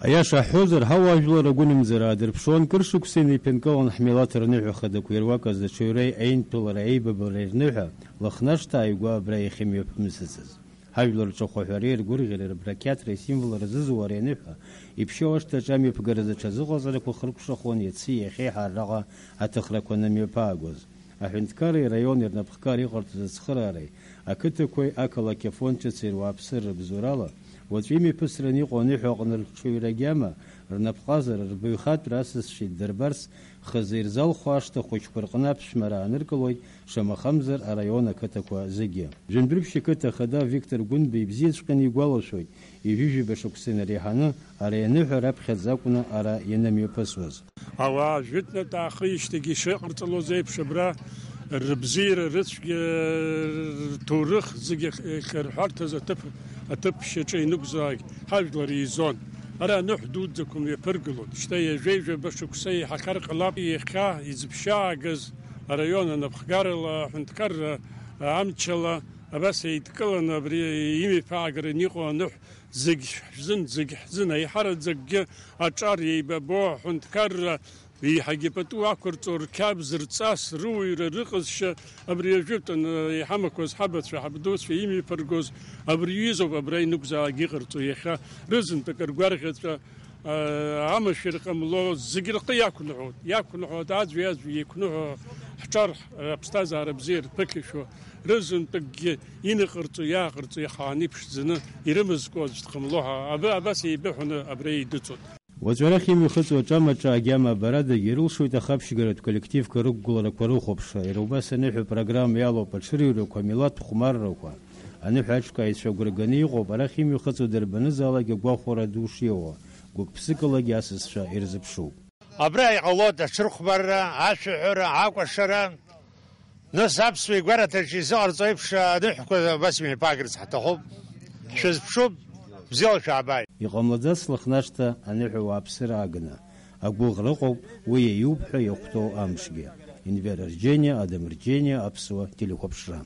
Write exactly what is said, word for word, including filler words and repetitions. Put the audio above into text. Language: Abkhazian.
Аиаша ҳҳәозар, ҳауаажәлар агәынамӡара аадырԥшуан, кыр шықәса инеиԥынкылан ҳмилаҭ рныҳәа хадақәа ируакыз аҽаҩреи аинтәылара аибабареи рныҳәа Лыхнашҭа ааигәа абра иахьымҩаԥымсыцыз. Ҳажәлар рҿахәаҳәареи ргәырӷьареи рбрақьаҭреи символ рзызуа ари аныҳәа иԥшьоу ашҭаҿы амҩаԥгаразы аҽазыҟаҵарақәа хыркәшахон иаци иахьеи ҳарраҟа аҭыхрақәа анымҩаԥаагоз. Аҳәынҭқарреи араиони рнапхгара иҟарҵаз ацхыраареи, ақыҭақәеи ақалақь афонд ҿыци руааԥсыра рыбзоурала, уаҵәы имҩаԥысраны иҟоу аныҳәа аҟны рҽаҩра агьама, рнапҟазара, рбаҩхатәра асасцәа иддырбарц, хазы ирзалху ашҭа хәыҷқәа рҟны аԥшәмара ааныркылоит, шамахамзар араион ақыҭақәа зегьы. Жәындәрыԥшь ақыҭа ахада Виктор Гәынба ибзиаҵәҟьаны игәалашәоит, ҩажәижәаба шықәса инареиҳаны ари аныҳәа раԥхьаӡа акәны ара ианымҩаԥысуаз. Ауаа жәытәнатә аахижьҭеигьы ишыҟарҵалоз еиԥш, абра рыбзиара, рыцәгьа, рҭоурых зегьы хьырҳәарҭаз аҭыԥ, аҭыԥ шьаҿа инықәзаак ҳажәлар еизон. Ара аныҳә дуӡӡақәа мҩаԥыргылон. Шьҭа ҩажәеи жәаба шықәса еиҳахьар ҟалап, иахьа изыԥшьаагаз араион анапхгарала, аҳәынҭқарра амчала, абас еидкыланы абри имҩаԥаагараны иҟоу аныҳә зегь шәзын, зегь ҳзын, аиҳараӡакгьы аҿар еибабо аҳәынҭқарра еиҳагьы пату ақәырҵо, рқьабз, рҵас, рыуаҩра, рыҟазшьа, абри ажәытәан иҳамақәаз ҳабацәа, ҳабдуцәа имҩаԥыргоз абри ҩызоуп абра инықәзаалак иҟарҵо иахьа рызынтәык ргәарӷьаҵәа, амашәыр ҟамло, зегь рхы иақәныҳәоит, иақәныҳәоит, аӡәи-аӡәи еиқәныҳәо, ҳҿар, аԥсҭазаара бзиа рԥыхьашәо, рызынтәыкгьы иныҟарҵо, иааҟарҵо ихааны иԥшӡаны, ирымазкуа аӡә дҟамло ҳәа, абы-, абас еибыҳәаны абра еидыҵоит. Уаҵәы арахь имҩахыҵуа аҿамаҿа агьама абарадагьы ирылшоит ахаԥшьгаратә коллективқәа рықәгыларақәа рыхәаԥшра, иара убас аныҳәа программа иалоуп аҽырҩрақәа, амилаҭ хәмаррақәа. Аныҳәа аҿкааҩцәа агәра ганы иҟоуп, арахь имҩахыҵуа дарбанызаалак агәахәара ду шиоуа, гәык-ԥсыкалагьы асасцәа ирзыԥшуп. Абра иҟалоит аҽырхәмарра, ашәаҳәара, акәашара, нас аԥсуа игәараҭаҿы изыҟарҵо еиԥш аныҳәқәа абас имҩаԥаагарц ҳҭахуп. Ҳшәызԥшуп, бзиала шәаабааит. Иҟамлаӡац Лыхнашҭа аныҳәа уааԥсыра агны. Агәыӷра ыҟоуп, уи иаиуп ҳәа иахәҭоу амшгьы. Инвер Арџьениа, Адам Рџьениа, Аԥсуа телехәаԥшра.